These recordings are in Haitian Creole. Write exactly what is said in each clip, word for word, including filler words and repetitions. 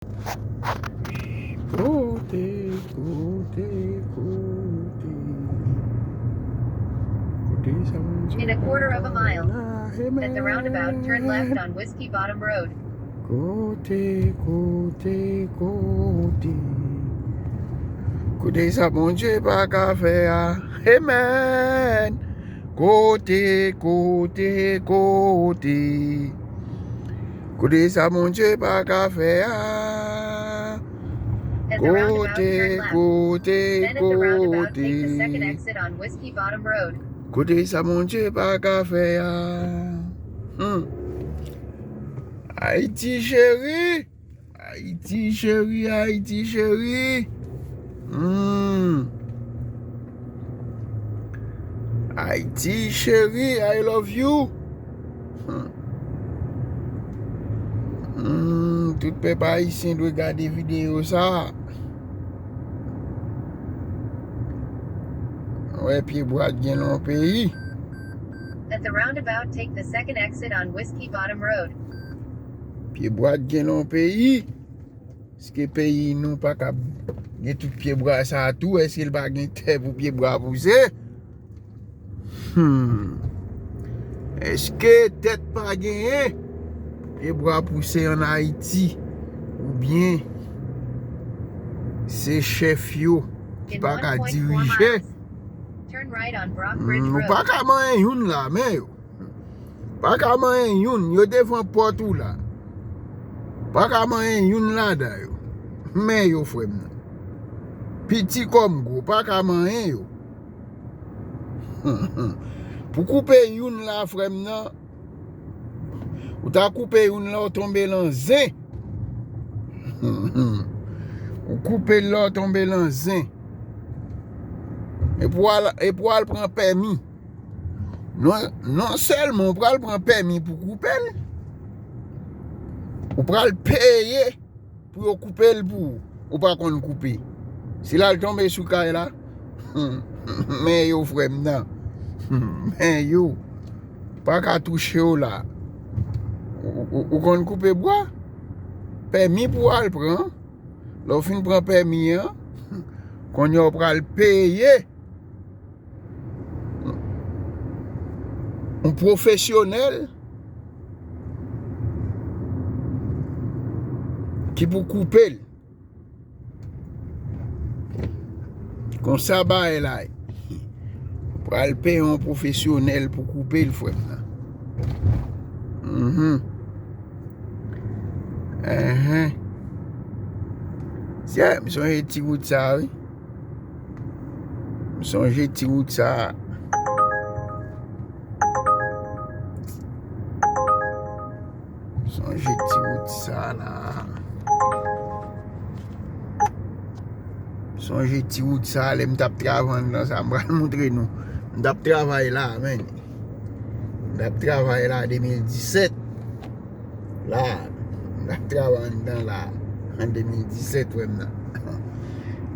Kote, kote, kote. Kote sa moun di. In a quarter of a mile, at the roundabout, turn left on Whiskey Bottom Road. Kote, kote, kote. Kote sa Bondye pa ka fè a. Amen. Kote, kote, kote. Kote sa Bondye pa ka fè a. At the roundabout, turn left. Kote, then at the roundabout, take the second exit on Whiskey Bottom Road. Kote sa Bondye pa ka fè a. Hmm. Ayiti cheri. Ayiti cheri, Ayiti cheri. Hmm. Ayiti cheri, I love you. Hmm. Hmm, tout pèp ayisyen dwe gade videyo sa. Wè pye bwa gen nan peyi. At the roundabout, take the second exit on Whiskey Bottom Road. Pye bwa gen nan peyi. Èske peyi nou pa ka gen tout pye bwa sa a tou? Èske l pa gen tè pou pye bwa pouse? Hmm. Èske tèt pa genyen pye bwa pouse ann Ayiti? Oubyen se chèf yo ki pa ka dirije? Hmm, ou pa ka manyen youn la, men yo. Pa ka manyen youn, yo devan pòt ou la. Pa ka manyen youn ladan yo. Men yo, frè m nan. Piti kòm gwo, pa ka manyen yo. Pou koupe youn la, frè m nan, ou ta koupe youn la, ou tonbe lan zen. Ou koupe l la, ou tonbe lan zen. E pou al, e pou al pran pèmi. Non, non sèlman ou pral pran pèmi pou koupe l, ou pral peye pou yo koupe l pou ou. Ou pa konn koupe. Si l al tonbe sou kay la, men yo, frè m nan. Men yo. Pa ka touche w la. Ou, ou, ou konn koupe bwa? Pèmi pou w al pran. Lè w fin pran pèmi an, kounye a w pral peye yon pwofesyonèl ki pou koupe l. Konsa bagay la ye. Ou pral peye yon pwofesyonèl pou koupe l, frè m nan. Mhm. Enhen. Sè, m sonje ti wout sa a, wi. M sonje ti wout sa a. M sonje ti wout sa a la. M sonje ti wout sa a, lè m t ap travay anndan sa, m pral montre nou. M t ap travay la, men. M t ap travay la de mil disèt. La, m t ap travay anndan la, an de mil disèt, frè m nan.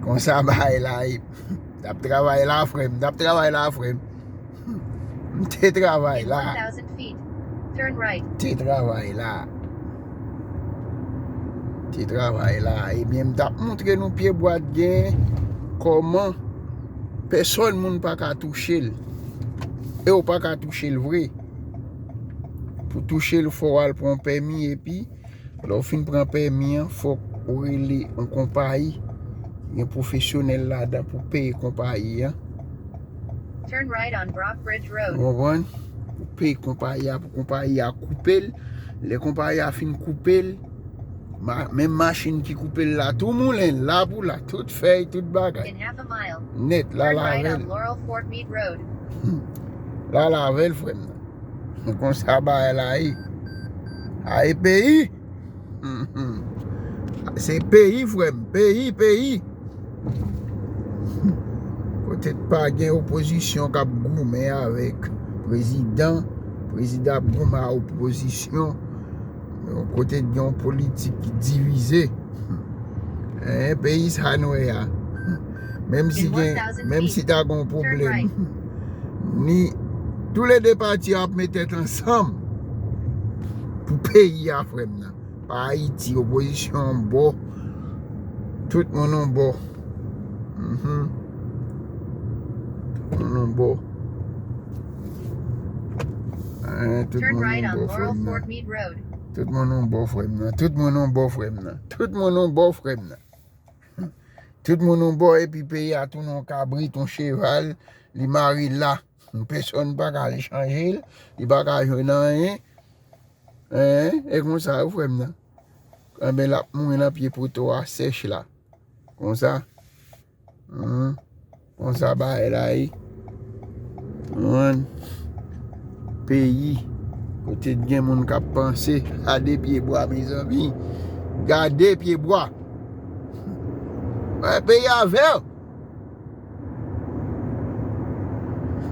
Konsa bagay la ye. M t ap travay la, frè m. M t ap travay la, frè m. M te travay la. Te travay la. Te travay la. Ebyen, m t ap montre nou pye bwa t gen, kòman pèsòn moun pa ka touche l. E w pa ka touche l vre. Pou touche l, fò w al pran pèmi, epi lè w fin pran pèmi an, fòk ou rele yon konpayi. Gen pwofesyonèl ladan pou peye konpayi an. Turn right on Brock Bridge Road. Ou konprann? Pou peye konpayi a, pou konpayi a koupe l. Lè konpayi a fin koupe l, ma, menm machin ki koupe l la, tou moulen l, la pou la, tout fèy, tout bagay. In half a mile. Nèt, la turn right lavel. On Laurel Fort Meade Road. La lavel, frè m nan. Konsa bagay la ye. A e peyi. Se peyi, frè m. Peyi, peyi. Kote t pa gen opozisyon k ap goumen avèk prezidan, prezidan ap goumen ak opozisyon. Yon kote t gen yon politik ki divize. Hein, peyi sa nou ye a. Menm si gen, menm si ta gen yon pwoblèm, ni tou le de pati yo ap met tèt ansanm pou peyi a, frè m nan. Ayiti, opozisyon yon bò. Tout moun yon bò. Mhm. Tout moun yon bò. Eh, tout moun yon bò, frè m nan. Tout moun yon bò, frè m nan. Tout moun yon bò, frè m nan. Tout moun yon bò, frè m nan. Tout moun yon bò, epi peyi a tounen yon kabrit, yon cheval, li mare la. Pèsonn pa ka al chanje l, li pa ka jwenn anyen. Hein? E konsa yo, frè m nan. Enben, l ap mouri nan pye poto a sèch la. Konsa. Hmm. Konsa bagay la ye. Konprann? Peyi kote t gen moun k ap panse. Gade pye bwa, mezanmi. Gade pye bwa. Wè, peyi a vè.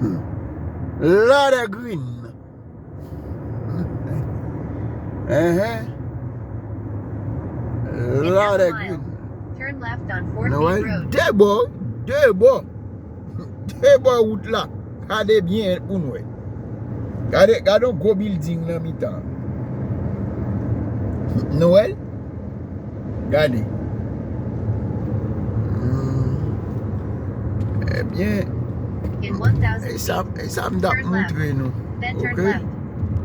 Hmm. Lot of green. Enhen. Lot of green. Turn left on Fourth Beat Road. Nou wè, de bò, de bò. De bò wout la. Gade byen pou nou wè. Gade, gade yon gwo bilding nan mitan. Nou wè l? Gade. Hmm. Ebyen, e sa, e sa m t ap montre nou. Ok?